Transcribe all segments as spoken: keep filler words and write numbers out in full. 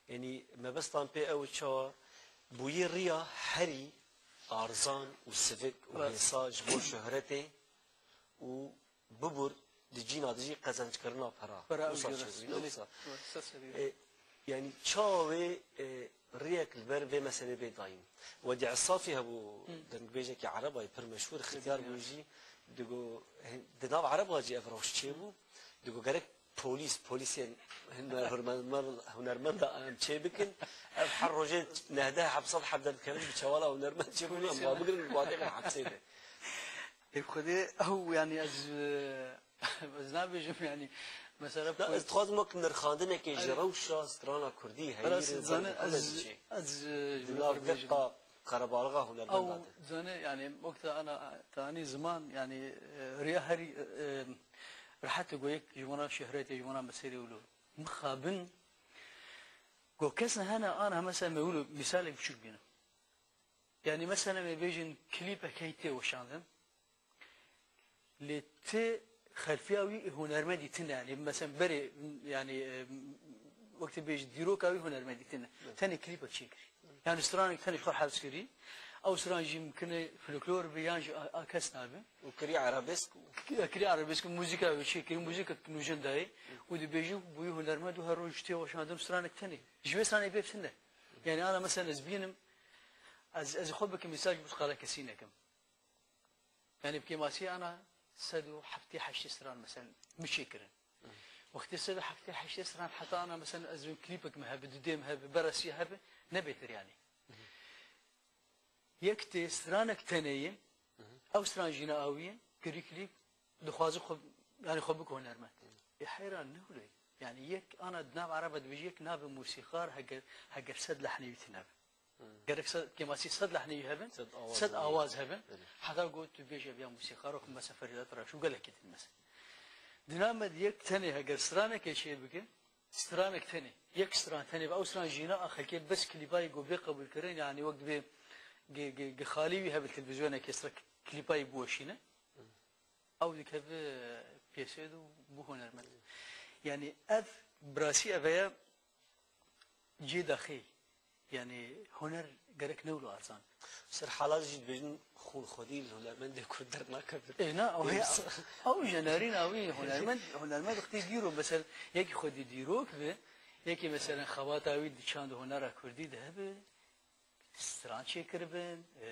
Yanî mebestan pê ew çawa bûyî riya herî arzan û sivik û Rast. hêsa ji bo şohretê û bibûr di cîna dijî qezenckirina pera. Pera Wisa ew jî çêbû, rast. Belê. Wisa. Wisa serî. E, yanî çawa wê, e, riyek li ber vê meselê bê dayîn? Wedî Esafî hebû, Hı. dengbêjekî Ereba ye pir meşhûr, Xityar Xityar. bû jî, digo, di nav Ereba jî ev rewş çêbû, digo gerek polîs, polîsên huner-, hunermend-, hunermenda em çê bikin, ev her rojê nehdeh heb sed heb derdikevin bi çewala hunermend çêbûn, em Polîsê wan ne. bigirin, wan têxin hepsê de. Ê Xwedê, ew, yanî ez, e, ez nabêjim, yanî, mesela, Da, pol- ez dixwazim wek nirxandinekê ji Erê. rewşa strana kurdî, Beres, heyî, zane, ez, ez, e, ji Di ber nav bêjim. deqa qerebalixa hunermenda Ew, de. zane, yanî, wekta ana, tanî ziman, yanî, e, riya herî, e, e, rehet e, go yek ji wana şehretê, ji wana meselê wilo. Mixabin, go kes hene, ana, mesela, me wilo, misalek biçûk bînim. Yanî, mesela, me bêjin, klîpek hey tê weşandin. Lê ti xelfiya wî hunermendî tune, yanî, mesela, berê, yanî, e, wek tu bêjî, dîroka wî hunermendî tune. Evet. Tenê klîpek çêkirî. Yanî, stranek tenê xwe hevz kirî. Ew stran jî mimkine folklor bi yan jî a, a kes nabe. Û kirî arabesk û Ki-, kirî arabesk û muzîka wî çêkirî, muzîkek nûjen dayê. Û dibêjî, bûyî hunermend û her roj tê weşandin stranek tenê. Ji wê stranê bê tune. Yanî, ana, mesela, ez bînim, ez, ez xwe bikim mîsal ji bo qala kesî nekim. Yanî bi kêmasî ana sed û heftê heştê stran, mesela, min çêkirin. Wextê sed û heftê heştê stran heta ana, mesela, ez bim klîpek min hebe, dudê min hebe, beresî hebe, ne bêtir yanî. Yek tê stranek tenê ye, ew stran jî ne awî ye, kirî klîp, dixwaze xwe, yanî xwe bike hunermend. Ê heyran ne wilo ye. Yanî yek ana di nav Ereba dibêje, yek nabe mûsîqar heger, heger sed lehnê wî tune be. Gerek se-, kêmasî sed lehnê wî hebin, Sed awaz sed hebin. awaz hebin. Belê. Heta got tu bêje biya mûsîqar, wek mesela Ferîda Tiraş û gelekî din mesela. Di nav me de yek tenê heger stranekê çê bike, stranek tenê, yek stran tenê be, ew stran jî ne a xelkê bes klîpayî go bê qebûlkirin, yanî wek dibê gi, gi, gi xalî wî hebe televîzyonekê sira klîpayî biweşîne. Ew dikeve piyesê de û bû hunermend. Yanî ev bi rastî ev heye cê daxê. Yanî huner gerek ne wilo arzan. Ser halat jî dibêjin xûn xwedî li hunermendê kurd dernakeve. Ê, na, ew heye, Yoksa ew jî nerîna wî hunermend, hunermend wextê dîro, mesela, yekî xwedî dîrok be, yekî, mesela, xebata wî di çand û hunera kurdî de hebe. Stran çêkiribin, e,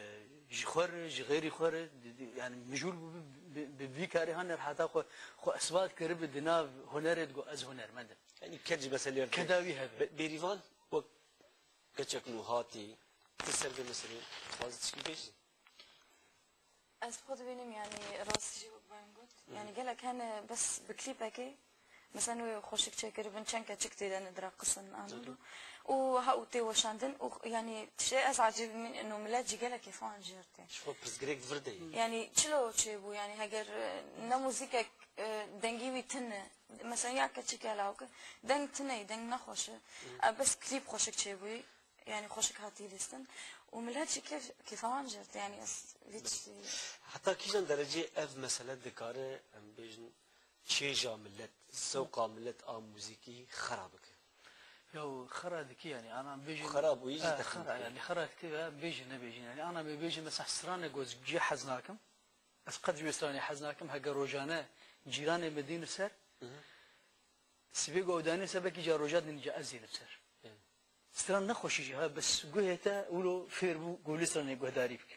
ji xwe re, ji xêrî xwe re, di, di, yani mijûl bû bi, bi, bi vî karî hane heta xwe, xwe isbat kiribi di nav hunerê digo ez hunermend im. Yanî ked ji meselê re Keda wî hebe. Be-, Bêrîvan, wek keçek nû hatî, tu ser vê meselê dixwazî tişkî bêjî? Ez xwe dibînim, yanî rastî jî wek Bayam got. Hı. Yanî gelek hene bes bi klîpekê, mesela wê xweşik çêkiribin, çend keçik tê de ne diraqisin, anladın? Hı hı. Û ha û tê weşandin û, yanî tiştê ez ecêb min, ino millet jî gelek kêfan jê re tê. Ji xwe pirsgirêk di vir de ye. Yanî çilo çêbû, yanî heger, e, ne muzîkek, e, dengî wî tune, mesela ya keçik ya lawke, deng tune ye, deng nexweş e. Hı. E, bes klîp xweşik çêbûyî. Yanî xweşik hatî lîstin û millet jî kêf, kêfa wan jê re tê, yanî ez vî tiştî. Heta kîjan derecê ev mesele dikare, em bêjin, çêja millet, zewqa millet a muzîkî xera bike? Ya xera dikî, yanî ana em bêjin, Xera bûyî jî ha, texmîn xera, bike. Yanî xera dikî ve em bêjin, nebêjin. Yanî ana me bêjin, mesela stranek got cê hez nakim. Ez qet ji wê stranê hez nakim, heke rojane cîranê me dînin ser, Hı hı. sibê ku ew danîn ser, belkî ca roja din ca ez dînim ser. Hı. Stran nexweşî jî, ha, bes guhê te wilo fêr bû ku lê stranê guhdarî bike.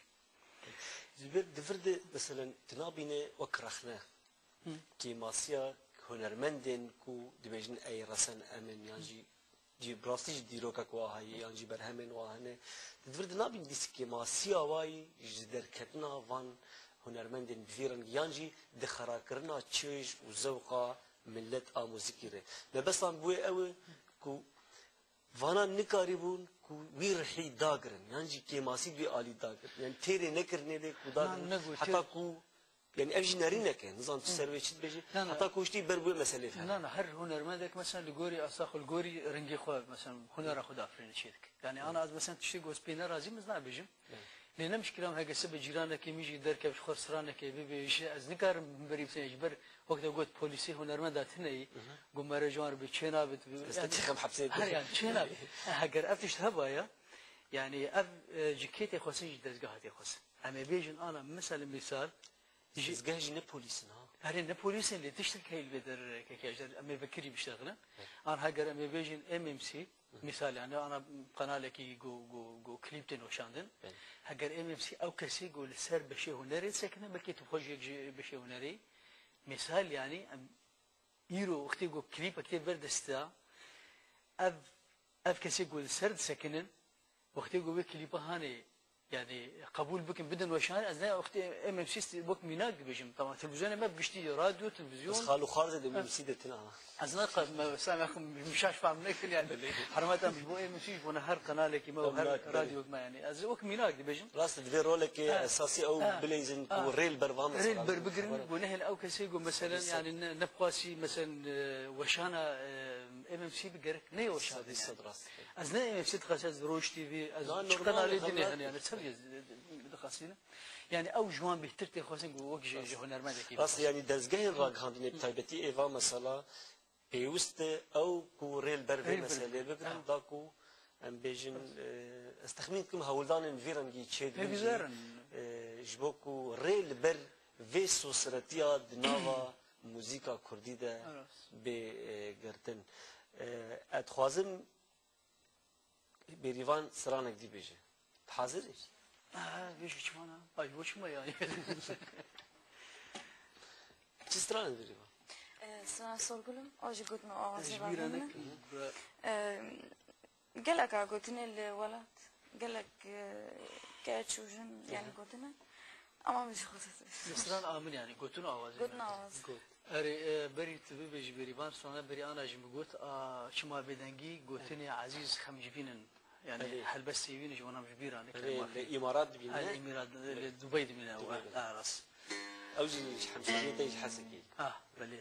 Ji ber di vir de, meselen, tu nabîne wek rexne. Hı. Kêmasiya hunermendên ku dibêjin ey resen em in, yan jî Cî, bi rastî jî dîrokek wa heye, yan jî berhemên wa hene. Di vir de nabîn dîs kêmasiya wa yî ji derketina van hunermendên bi vî rengî, yan jî di xerakirina çêj û zewqa millet a muzîkî re. Mebestan bi wê ew e ku vanan nikarîbûn ku wî rihî dagirin, yan jî kêmasî di wî alî dagirin. Yani têrê nekirinê lê ku Na, dagirin, ne got, heta têr- ku Yani ev jî nerînek e, nizam tu ser wê çi dibêjî. Na, na. Heta ku tiştî ber bi wê meselê fehme. Na, na, her hunermendek mesela li gorî asa xwe, li gorî rengê xwe, mesela hunera xwe diafirîne çê dike. Yani ana ez mesela tiştê ku ez pê ne razî im, ez nabêjim. Evet. Lê ne mişkila em heke sibê cîranekê min jî derkevt xwe stranekê bibêje, ez nikarim berî bisin ji ber wek te got polîsê hunermenda tune yî, got mere ji wan re bê çênabit. Ez te çêxem hepsê. Her yan çênabit. Heger ev tişt hebaya, yanî ev e, ji kê tê xwestin, ji dezgeha tê xwestin. Em ê bêjin ana mesela mîsal, Ji dezgeh jî ne polîs in ha. Erê ne polîs in lê tiştek heye li vê derkekê ji em ê vekirî biştexilin. An heger em ê bêjin M M C, mîsal yani ana qenalekî ku, ku, ku klîp tên weşandin. Heger M M C ew kesê ku li ser beşê hunerê disekine, belkî tu xwe jî yek ji beşê hunerê. Mîsal yani em îro wextê ku klîpek tê ber desta, ev, ev kesê ku li ser disekinin, wextê ku wê klîpa hanê, yani qebûl bikin, bidin weşanê, ez ne wextê M M C wek mînak dibêjim. Tamam, televîzyonê me bi giştî, radyo, televîzyon. Ez xal û xar de M M C de tine ha. Ez ne qe-, me, mesela me xwe mişaş fehm nekir yani. Hermeta ji bo M M C ji bo ne her kanalekî me û her radyok me yani. Ez wek mînak dibêjim. Rast e, divê rolekê esasî ew bileyzin ku rê li ber va mesela. Rê li ber bigirin, ku nehêlin ew kesê ku mesela yani ne, ne bi qasî mesela e, weşana e, M M C bi gerek ne weşana. Sed, sed rast. Ez ne M M C dixwazim, ez Roj T V, ez çi kanalê din hene yani, tabii dixwazînim. Yani ew ji wan bêhtir tê xwestin ku wek ji, ji hunermendekî. Rast, yani dezgehên ragihandinê bi taybetî êva mesela pêwist e ew ku rê li ber vê meselê bigirin, da ku em bêjin, e, ez texmîn dikim hewldanên vî rengî çêdibin jî, e, ji bo ku rê li ber vê sosiretiya di nava muzîka kurdî de bê, e, girtin. E, ez dixwazim Bêrîvan stranek dî bêje. Tu hazir î? Ha, bêje çima ne? Ay, bo çima yani? Çi stranek Bêrîvan? E, strana Sorgulum, o jî gotin û awazê bavê min e. E, gelek a gotinê li welat, gelek, e, keç û jin yani gotine. Ama min jî xwe Li stran a min yani, gotin û awazê min. Gotin û awaz. Got. Erê, e, berî tu bibêjî Bêrîvan, strana berî ana jî min got, a, çima bêdengî, gotinê Ezîz Xemcivîn in. Yani helbestê wî ne ji wan em ji bîra nekin. Erê, li Îmarat dibîne? Ha, li Îmarat, li Dubey dibîne. Dubey dibîne. Ha, rast. Ew jî ji hemşeriyê te jî Hesekê. Ah, belê.